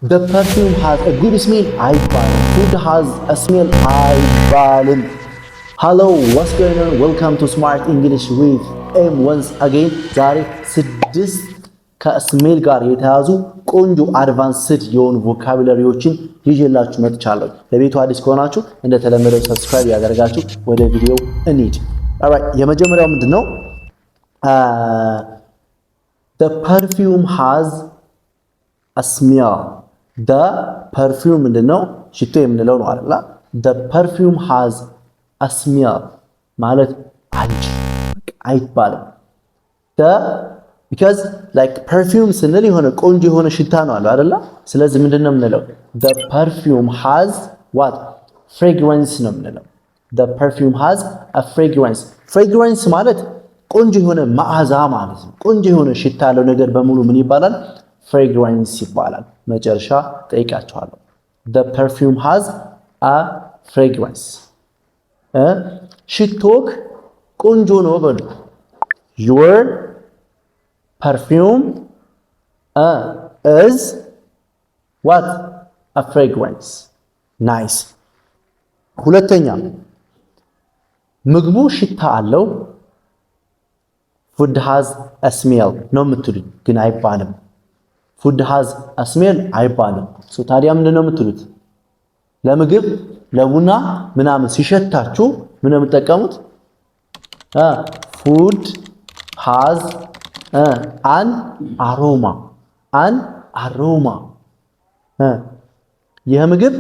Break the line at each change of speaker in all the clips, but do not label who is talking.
The perfume has a good smell አይባልም። Food has a smell አይባልም። Hello, what's going on? Welcome to Smart English with M once again። ዛሬ ስድስት ከ smell ጋር የተያዙ ቆንጆ advanced የሆኑ vocabulary ዎችን ይዤላችሁ መጥቻለሁ። ለቤቱ አዲስ ከሆናችሁ እንደተለመደው subscribe እያደረጋችሁ ወደ ቪዲዮው እንሂድ። Alright፣ የመጀመሪያው ምንድን ነው? The perfume has a smell። The perfume ምንድን ነው? ሽቶ የምንለው ነው አይደል? The perfume has a smell ማለት አንችልም፣ አይባልም። The because like perfume ስንል የሆነ ቆንጆ የሆነ ሽታ ነው አለው አይደለ? ስለዚህ ምንድን ነው የምንለው? The perfume has what? Fragrance ነው የምንለው። The perfume has a fragrance። Fragrance ማለት ቆንጆ የሆነ መዓዛ ማለት ነው። ቆንጆ የሆነ ሽታ ያለው ነገር በሙሉ ምን ይባላል? Fragrance ይባላል። መጨረሻ ጠይቃችኋለሁ። The perfume has a fragrance። ሽቶክ ቆንጆ ነው በሉ። Your perfume is what? A fragrance። Nice። ሁለተኛ፣ ምግቡ ሽታ አለው። Food has a smell ነው የምትሉኝ፣ ግን አይባልም። Food has a smell አይባልም። So ታዲያ ምንድን ነው የምትሉት? ለምግብ፣ ለቡና ምናምን ሲሸታችሁ ምን ነው የምትጠቀሙት? Food has an aroma፣ an aroma። ይህ ምግብ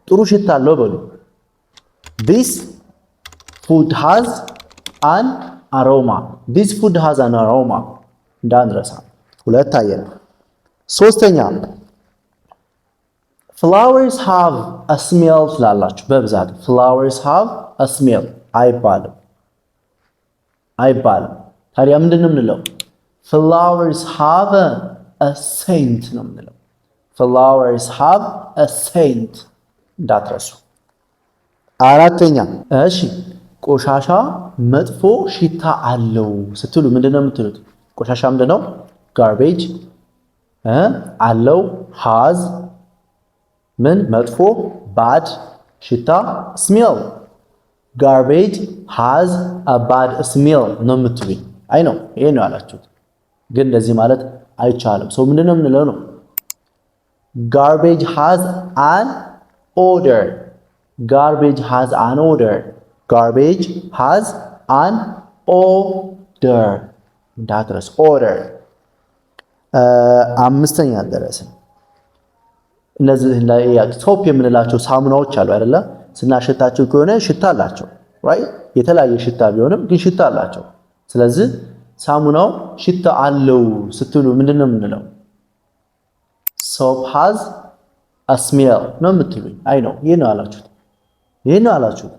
ጥሩ ሽታ አለው በሉ። This food has an aroma። This food has an aroma እንዳንረሳ። ሁለት አየን። ሶስተኛ፣ flowers have a smell ትላላችሁ በብዛት። Flowers have a smell አይባልም፣ አይባልም። ታዲያ ምንድን ነው የምንለው? Flowers have a scent ነው የምንለው። Flowers have a scent እንዳትረሱ። አራተኛ፣ እሺ፣ ቆሻሻ መጥፎ ሽታ አለው ስትሉ ምንድን ነው የምትሉት? ቆሻሻ ምንድን ነው? Garbage አለው has ምን መጥፎ bad ሽታ smell። Garbage has a bad smell ነው የምትሉኝ። I know ይሄ ነው ያላችሁት፣ ግን እንደዚህ ማለት አይቻልም። So ምንድን ነው የምንለው ነው? Garbage has an odor። Garbage has an odor። Garbage has an odor እንዳትረሱ፣ odor። አምስተኛ ደረስን። እነዚህ soap የምንላቸው ሳሙናዎች አሉ አይደለ? ስናሸታቸው ከሆነ ሽታ አላቸው፣ right? የተለያየ ሽታ ቢሆንም ግን ሽታ አላቸው። ስለዚህ ሳሙናው ሽታ አለው ስትሉ ምንድን ነው የምንለው? Soap has a smell ነው የምትሉኝ። I know ይህ ነው ያላችሁት፣ ይህ ነው ያላችሁት፣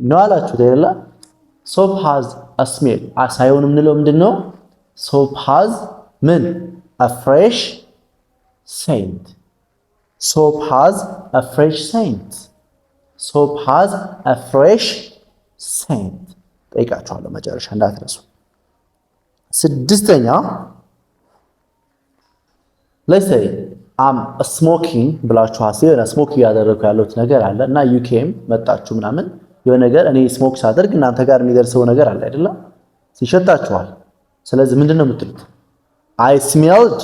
ነው ያላችሁት አይደለ? Soap has a smell ሳይሆን የምንለው ምንድን ነው? Soap has ምን? A fresh scent። Soap has a fresh scent። Soap has a fresh scent። ጠይቃችኋለሁ መጨረሻ፣ እንዳትረሱ። ስድስተኛ፣ let's say I'm smoking ብላችሁ ሀሳብ የሆነ smoke እያደረግኩ ያለሁት ነገር አለ እና you came መጣችሁ ምናምን የሆነ ነገር እኔ smoke ሳደርግ እናንተ ጋር የሚደርሰው ነገር አለ አይደለም? ሲሸታችኋል። ስለዚህ ምንድን ነው የምትሉት? I smelled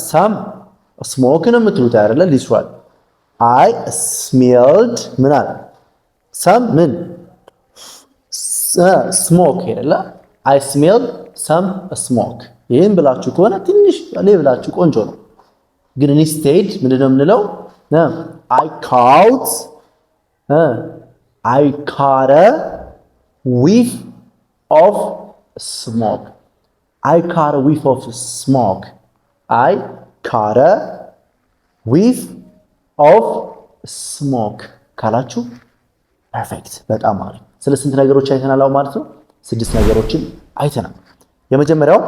some smoke ነው የምትሉት አይደለ? Literally I smelled ምን አለ? Some ምን? Smoke አይደለ? I smelled some smoke። ይህን ብላችሁ ከሆነ ትንሽ ብላችሁ ቆንጆ ነው። ግን instead ምንድነው የምንለው? I caught a whiff of smoke። I caught a whiff of smoke። I caught a whiff of smoke ካላችሁ perfect፣ በጣም አሪፍ። ስለ ስንት ነገሮች አይተናል ማለት ነው? ስድስት ነገሮችን አይተናል። የመጀመሪያው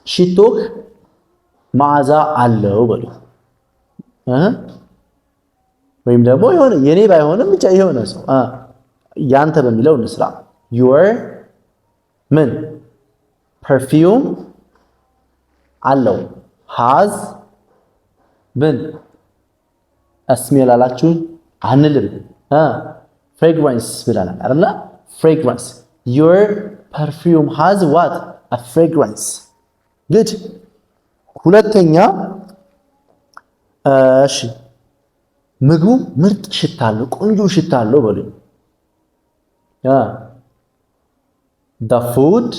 ሽቶክ መዓዛ አለው በሉ፣ ወይም ደግሞ የሆነ የኔ ባይሆንም ብቻ የሆነ ሰው ያንተ በሚለው እንስራ። Your ምን perfume አለው። Has ምን smell አላችሁን? አንልም። Fragrance ብለናል አይደለ? Fragrance. Your perfume has what? A fragrance. Good. ሁለተኛ፣ እሺ፣ ምግቡ ምርጥ ሽታ አለው፣ ቆንጆ ሽታ አለው በሉኝ። The food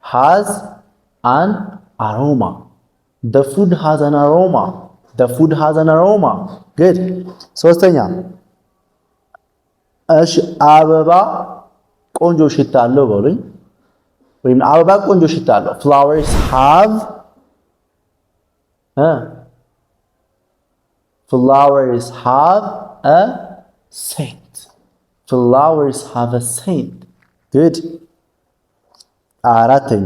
has an aroma. The food has an aroma. The food has an aroma. Good. ሶስተኛ፣ እሺ፣ አበባ ቆንጆ ሽታ አለው በሉኝ። ወይም አበባ ቆንጆ ሽታ አለው። Flowers have a scent. Flowers have a scent. Good. አራተኛ፣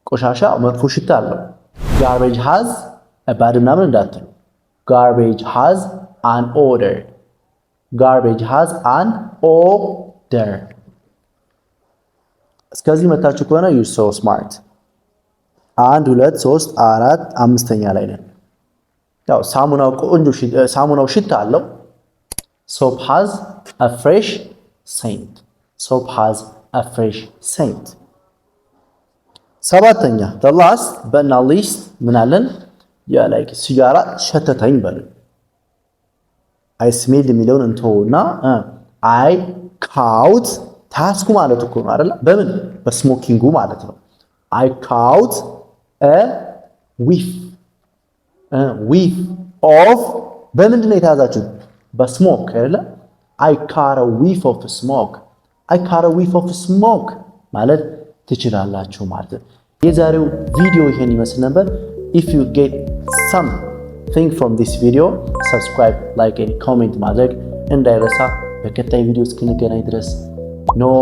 ቆሻሻ መጥፎ ሽታ አለው። Garbage has bad ምናምን እንዳትሉ። Garbage has an odor. Garbage has an odor። እስከዚህ መታችሁ ከሆነ you so smart። አንድ፣ ሁለት፣ ሶስት፣ አራት፣ አምስተኛ ላይ ነን። ያው ሳሙናው ቆንጆ ሳሙናው ሽታ አለው። Soap has a fresh scent. Soap has a fresh scent። ሰባተኛ፣ the last but not least፣ ምን አለን? Like ሲጋራ ሸተተኝ በሉ። I smelled የሚለውን እንተውና I caught ታስኩ ማለት እኮ ነው አይደለ? በምን? በ smoking ኡ ማለት ነው። I caught a whiff of በምንድን ነው የተያዛችሁት? በ smoke አይደለ? I caught a whiff of smoke. I caught a whiff of smoke ማለት ትችላላችሁ ማለት ነው። የዛሬው ቪዲዮ ይሄን ይመስል ነበር። If you get something from this video, subscribe, like and comment ማድረግ እንዳይረሳ። በቀጣይ ቪዲዮ እስክንገናኝ ድረስ no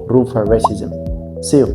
room for racism. See you.